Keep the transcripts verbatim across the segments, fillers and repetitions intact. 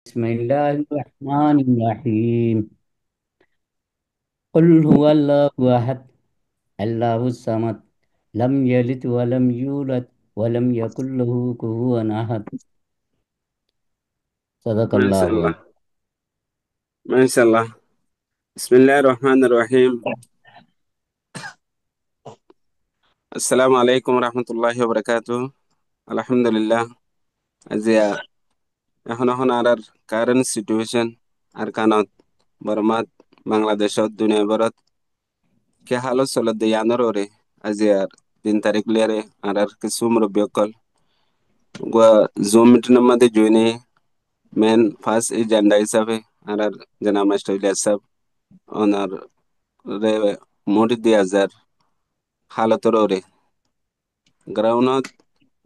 بسم الله الرحمن الرحيم. قل هو الله أحد، الله الصمد، لم يلد ولم يولد، ولم يكن له كفوا أحد. صدق الله العظيم. Masha Allah. Masha Allah. بسم الله الرحمن الرحيم. السلام عليكم ورحمة الله وبركاته. Alhamdulillah. Aziya ehón ehón añárar current situation Arkanot, Bormat, Bangladecót, duniya bórot ki hálot solodde yíanor uore aziyar tin tarík loiyóre añárar kissú murobbi ókkol uggwá Zoom meeting or máze join ói main first agenda hísabe añárar janab mastor Ilyas sáb onoré mori diya zar hálotor uore. Ground ot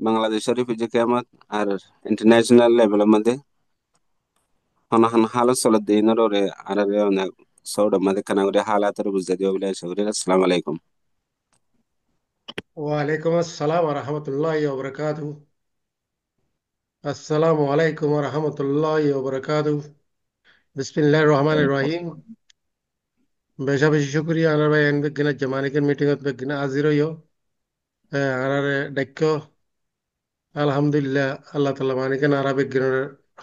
Bangladecor refugee camp ot ar international level or máze hon hon hálot solodde yíanor uore añáráre one sóutor máze ekkán gorí hálot ore buzái diba buli aca gorí. Assalamu alaikum. Walaikum assalam wa rahmatullahi wa barakatuhu. Assalamu alaikum wa rahmatullahi wa barakatuhu. Bismillahir Rahmanir Rahim. Beca beci cúkuriya, añárar bái en beggín aijja maniken meeting ot beggín házir óiyo. E, añáráre daikkó. Alhamdulillah, Allah taala maniken añára beggínor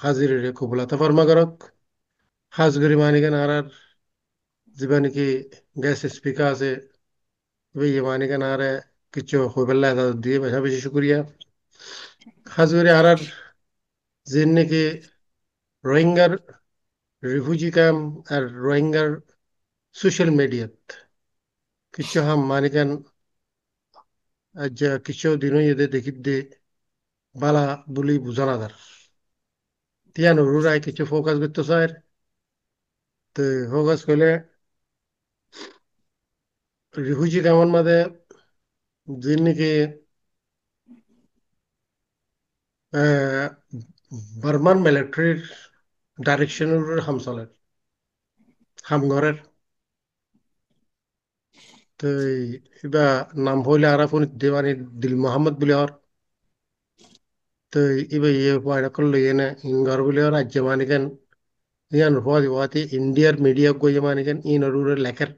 házirire kobul ata forma gorok. Hás gorí maniken añárar ziba niki guest speaker asé, íba ye maniken añáre kissú hoibálla ezazot diye, beca beci cúkuriya. Hás gorí añárar ziín niki Rohingyar refugee camp ar Rohingyar social media t kissú ham maniken aijja kissú din óiye de dekír de bála buli buzá no zar. Te yíanor uore añí kissú focus goittó sair. Te focus goillé refugee camp or máze ziín niki, e, Burman military r direction or ham soler, ham gorer. Toi íba nam hoile añára fúni de mani Dil Muhammad buli hoór. Toi íba ye fuain ókkol loi ene in gor buli hoór, aijja maniken yían fuati fuati Indiar media uggwá ye maniken inor uore leker.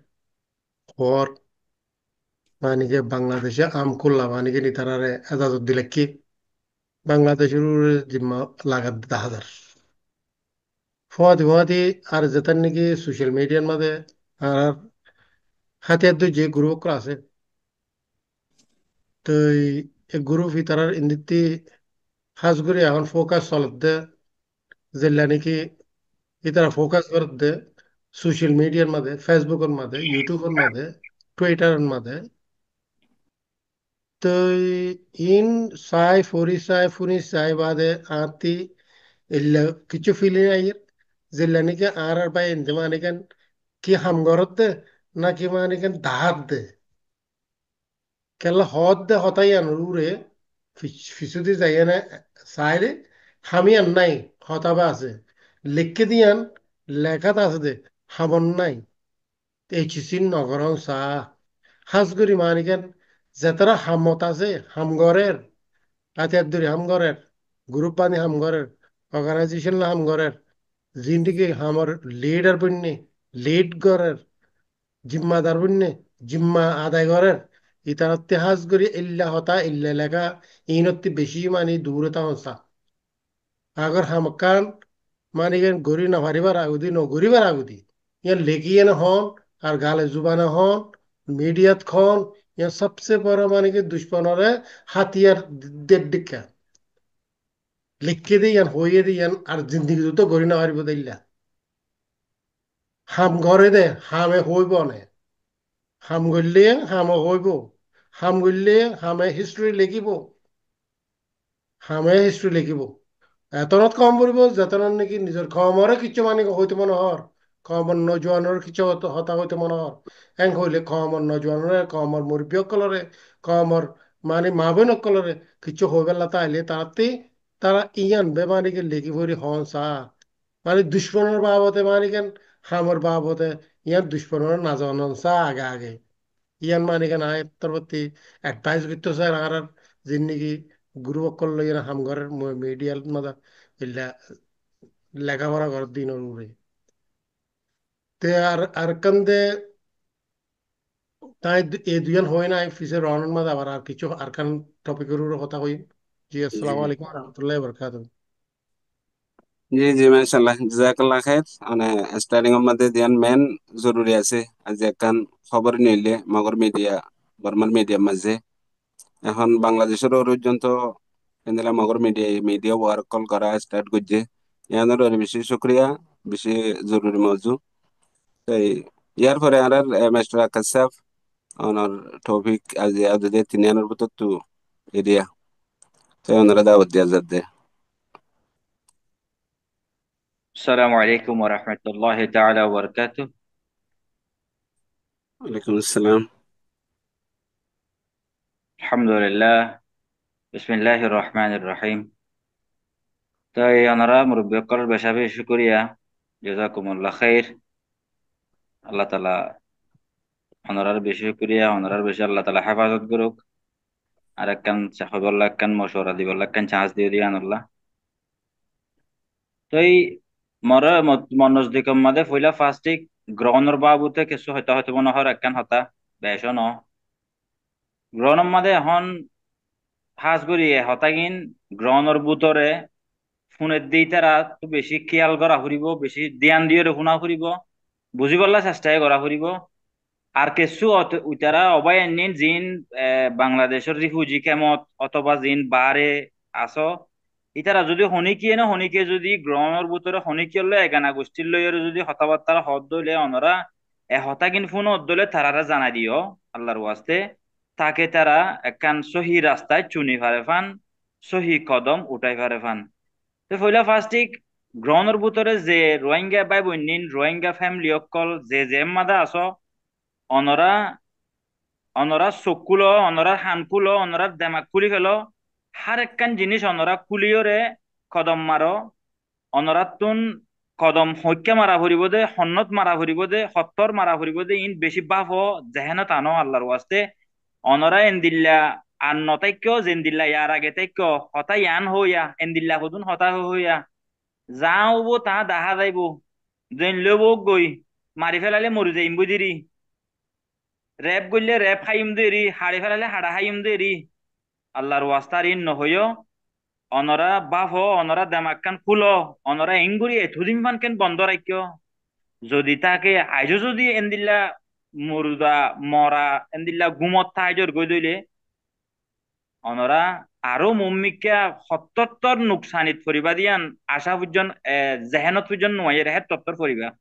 Hoór maniken Bangladece am kulla maniken itarare ezazot dilekki. Bangladecor uore zimma lagat de dahá zar. Fuati fuati ar zetar niki social media r máze añárar háti addu ze group ókkol asé, toi e group itarar inditti hás gorí ehón focus solodde, zeilla niki itara focus goredde social media r máze, Facebook or máze, YouTube or máze, Twitter or máze. Toi in sai, fori sai, funi sai bade añátti illa kissú feeling aiyér, zeilla niki añárar bái ende maniken ki ham goredde, naki maniken dahádde. Kella hoódde hotá yíanor uore fis-, fisúdi zaiyéne saile ham yían nái, hotá ba asé. Lekké de yían lekát asé de, hamot nái. Ei cisin no gorón saá. Hás gorí maniken zetará hamot asé, ham gorér, háti addu ri ham gorér, group bani ham gorér, organization loi ham gorér, zindigi hamor leader boinné, lead gorér, zimmadar boinné, zimma adai gorér, itarattí hás gorí eilla hotá, eilla leká, inottí beci mani dure táon saá. Agor ham ekkán maniken gorí no faribar agodi, no goríbar agodi, yían leki ene hoón, ar gale zubane hoón, mediat hoón, yían sobse boro maniken ducmonore hátiyar der dikka. Lekké de yían, hoiyé de yían, ar zindigi zuddó gorí no faribo de eilla. Ham goré de, hame hoibo ne. Ham goillé hame hoibo. Ham goillé hame history lekibo. Hame history lekibo. Etonot kom foribo, zetonot niki nizor komore kissú mani hoito mone hoór. Komor nojuanore kissú hot-, hotá hoito mone hoór. Eng hoile komor nojuanore, komor murubbi okkolore, komor mani ma boin okkolore kissú hoibálla táile tarattí tara iyan be maniken leki fori hoón saá. Mani ducmonor babote maniken hamor babote iyan ducmonore no zanon saá age age. Iyan maniken añí tor fottí advice goittó sair añárar zindigi group okkol loi ene ham gorer mo-, media maza illa lekáfora gorér dinor uore. Te ar, arekkán de, tái e duiyán hoói nái, fise roonor mazé abar ar kessú arekkán topikor uore hotá hoiyum. Ji, assalamu alaikum wa rahmatullahi wa barakatuhu. Ji, ji, mashallah. Jazakallah khair. Mane, starting or mazé diyan main zoruri asé. Aijja ekkán hóbor nilé, Mogor media, Bormar media mazé. Ehón Bangladecor uore foijjonto endilla Mogor media, media work ókkol gora start goijjé. Iyanor uore beci cukuriya, beci zoruri mouzu. Toi iyar fore añárar, eh, mastor Akkad sáb, onor topik aijja adu de tin iyanor bútottu ediya. Toi onore dawot diya zadde. Assalamu alaikum wa rahmatullahi ta'ala wa barakatuh. Walaikum assalam. Alhamdulillah. Bismillahir Rahmanir Rahim. Toi onora murubbi ókkolor beci beci cukuriya. Jazakumullah khair. Allah Taala onorar beci cukuriya, onorar beci Allah Taala hefazot goruk. Arekkán sa-, hoibolla ekkán mocuwara dibolla ekkán chance diyo de yián olla. Toi more mo-, mor nozdikor mazé foila fastik grohonor babute kessú hotá hoito mone hoór ekkán hotá, beco no. Grohonor mazé ehón hás gorí e hotágin grohonor bútore fúnedde ítarattú beci kéyal gora foribó, beci diyan diyóre fúna foribó, buzíbolla cesta gora foribó. Ar kessú ot-, uitara o báiyainnín ziín, eh, Bangladecor refugee camp ot otóba ziín baáre asó, ítara zudi honíkiye no honíkiye zudi grohonor bútore honíkiyolloi egana gustír loiyóre zudi hotábattára hoódde óile onora e hotágin fúnodde óile tarare zanai diyo, Allar waste, take tara ekkán sóhi rasta cuni fare fán, sóhi kodom uthái fare fán. Te foila fastik grohonor bútore ze Rohingya bái boinnín, Rohingya family ókkol ze ze mazé asó, onora, onora suk kúlo, onorar han kúlo, onorar demak kúli felo, hár ekkán jinis onora kúliyóre kodom maro, onorattún kodom hoikká mara foribó de, honnót mara foribó de, hottór mara foribó de, iín beci báfo, zehénot ano Allar waste. Onora endilla ar no táikko, zendilla yar age táikko, hotá yián hoóiya, endilla hodún hotá hoóiya. Zaá óibo, taá dahá zaibó. Zein loibó goi, mari félaile mori zaiyum boi deri. Rep goille rep háiyum deri, haçi félaile haça háiyum deri. Allar waste ar iín no hoiyó. Onora báfo, onora demakkán kúlo, onora eéngorí etodin fán ken bondó raikkó. Zodi take aijó zodi endilla murda, mora, endilla gúmot táizor goi dóile, onora aró muúmikká hottó-ttór nuksanit foribá de yián acá foijjon-, e, zehénot foijjon nuaiyóre hétto-ttór foribá.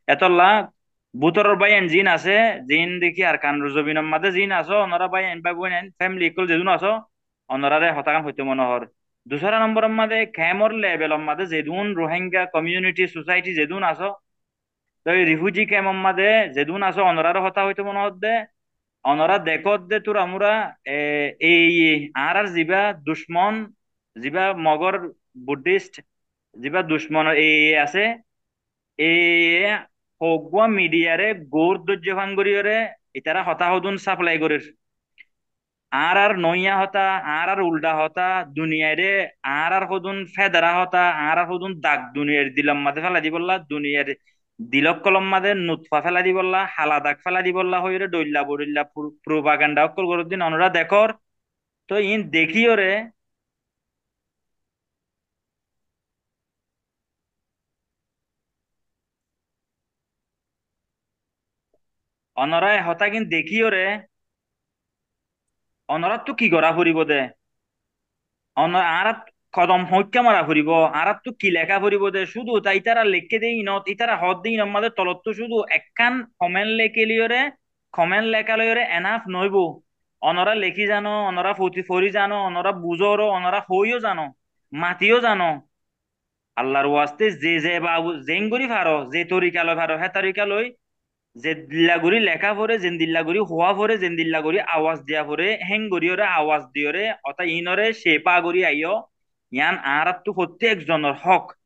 Etolla bútoror báiyain ziín asé, ziín deki Arkanor zobinor mazé ziín asó, onora báiyain, bái boinain, family ókkol zedún asó, onoráre hotágan hoitó mone hoór. Dusára nomboror mazé kemor levelor mazé zedún Rohingya community, society zedún asó, toi refugee camp or mazé zedún asó, onoráre hotá hoitó mone hoódde, onorá dekódde túramúra, e, e, e, añárar zibá ducmon, zibá Mogor Buddhist, zibá ducmon e, e asé, e, e, hoggúa midiyare goór dóijjo fán goríyore, itará hotá hodún supply gorér. Añárar noóiya hotá, añárar uldha hotá, duniyaire añárar hodún fédera hotá, añárar hodún dak duniyair dilor mazé félai dibolla, duniyair dil ókkolor mazé nutfa félai dibolla, hala dak félai dibolla hoiyóre dhoilla bodhoilla pro-, propaganda ókkol goróddin onorá dekór. Toi iín dekíyore onorá e hotágin dekíyore, onoráttu ki gorá foribó de? Ono-, añárat kodom hoikká mara foribó, añáráttu ki leká foribó de? Cúdu ta ítara leikké de inot, ítara hoódde inot mazé tolottú cúdu ekkán comment lekíliyore, comment leká loiyóre enough noóibo. Onorá lekí zano, onorá foti-, fori zano, onorá buzóro, onorá hoóiyo zano, matiyó zano. Allar waste ze ze babu-, zeéngorí faro, ze torika loi faro, hé torika loi, zendilla gorí leká foré, zendilla gorí hoá foré, zendilla gorí awaz diya foré, héngoríyore awaz diyóre, otá iínore cepa gorí aiyó, yián añáráttu fottí ekzonor hók.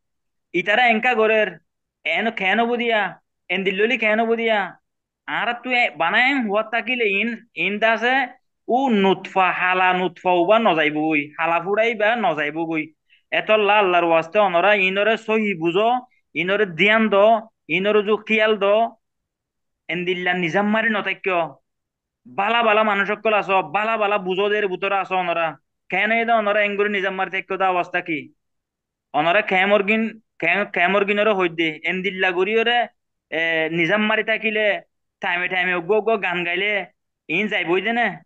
Itará enká gorér, en keén óibo diya, endilla óile keén óibo diya, añáráttu e-, bana en huát tákile iín, iín de asé, u nutfa, hala nutfa ubá nozaibógoi, hala fúça ibá nozaibógoi. Etólla Allar waste onorá iínoré sóhi buzó, iínoré dián do, iínoré zu kíyal do, endilla nizam mari notáikko. Bála bála manúic ókkol asó, bála bála buzó der bútore asó onorá. Keén óiye de onorá engorí nizam mari táikko de awasta ki? Onorá kemorgin, ke-, kemorginoré hoóidde, endilla goríyoré, e, nizam mari tákile, thaime thaime uggúa uggúa gan gaile, iín zaibói de né?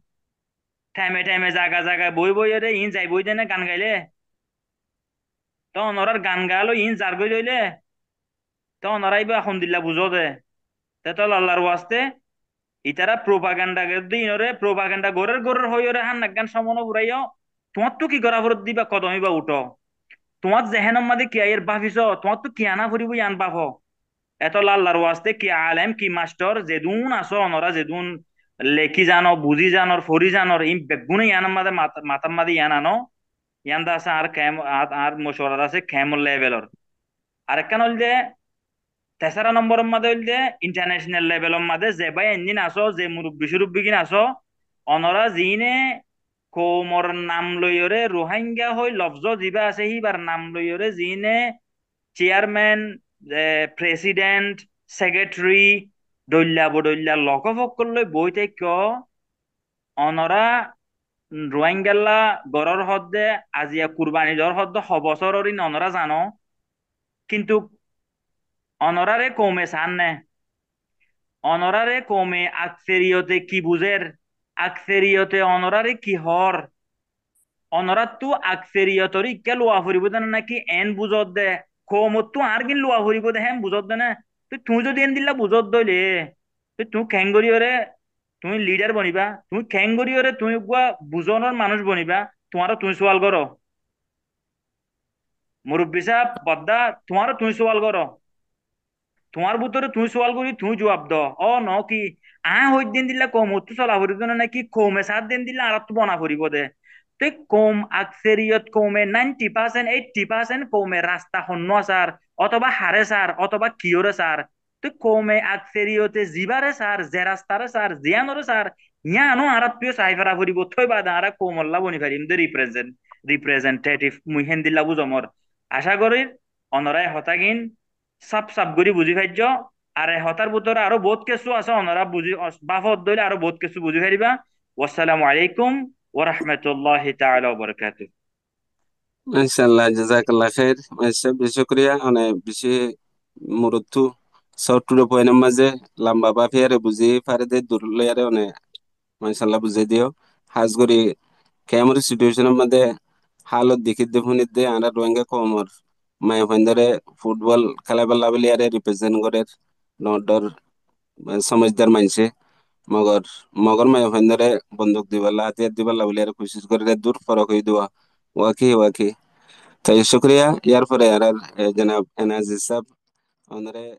Thaime thaime zaga zaga boói boóiyoré iín zaibói de né gan gaile? Te onorár gan gaálo iín zargói dóile, te onorá íba hondilla buzó de? Te tolla Allar waste, itará propaganda gorédde iínoré, propaganda gorér gorér hoóiyoré hánnaggán cómon furaiyó, tuáñttú ki gorá foredde íba kodom íba uthó. Tuáñr zehénor mazé ki aiyér báfisó, tuáñttú ki aná foribó yían báfo. Etólla Allar waste ki alem, ki mastor, zedún asó onorá, zedún lekí zano, buzí zanor, forí zanor, iín beggúne yíanor mazé mat-, matár mazé yían anó, yían de asé añár kemp, añár, añár mocuwarat asé kemor levelor. Arekkán óilde, tesára nomboror mazé óilde, international levelor mazé ze bái endin asó, ze murubbi cúrubbi gín asó, onorá ziíne koumor nam loiyoré, Ruháingga hoi lofzó zibá asé, híbar nam loiyoré ziíne chairman, e, president, secretary, dhoilla bodhoilla lokóf ókkol loi boói táikko, onorá Ruáinggalla gorór hoódde, aziya kurbani doór hoódde, ho bosóror íin onorá zano. Kintu onoráre koume saár né? Onoráre koume akseriyote ki buzér? Akseriyote onoráre ki hoór? Onoráttu akseriyotoré ikká luwa foribó de né náki eén buzódde? Koumottú añárgin luwa foribó de héen buzódde né? Te tuñí zodi endilla buzódde óile, te tuñí keéngoríyoré tuñí lidar bonibá, tuñí keéngoríyoré tuñí uggúa buzónor manúic bonibá, tuáñra tuñí suwal goró. Murubbi sáb, bodda, tuáñra tuñí suwal goró. Tuáñr bútore tuñí suwal gorí tuñí juwab do. Ó noó ki, aññí hoóidde endilla koumottú sola foribó de né náki koume saádde endilla añáráttu bona foribó de. Te koum akseriyot koume ninety percent, eighty percent koume rasta honnúa saár, otóba haré saár, otóba kiyóre saár. Te koume akseriyote zibáre saár, ze rastaré saár, ziyánoré saár, yíano añáráttu yó sai fara foribó, tói baade añára koumolla boni farim de represent-, representative, mui héndilla buzó mor. Acá gorír onorá e hotágin sáf sáf gorí buzí faijjó, ar e hotár bútore aró boóut kessú asé, onorá buzí, os-, báfot dóile aró boóut kessú buzí faribá. Wassalamu alaikum wa rahmatullahi taala wa barakatuhu. Mashallah, jazakallah khair. Masha, beci cúkuriya, mane beci muruttú sóttu poinor mazé lamba báfiyaré buzí faré dé dur loiyaré, mane mashallah buzái diyó. Hás gorí kemor situationor mazé hálot dekídde fúnidde añára Ruáingga koumor maiyafuaindóre futbol kélaibolla buliyaré represent gorér, dhoóñr dhoóñr somajder maincé, mogor, mogor maiyafuaindóre bonduk dibolla, átiyar dibolla buliyaré kucíc gorér, dur forok óiye dé. Waki, waki. Toi cúkuriya, yárfore añárar, e, jonab Enazir sáb, onoré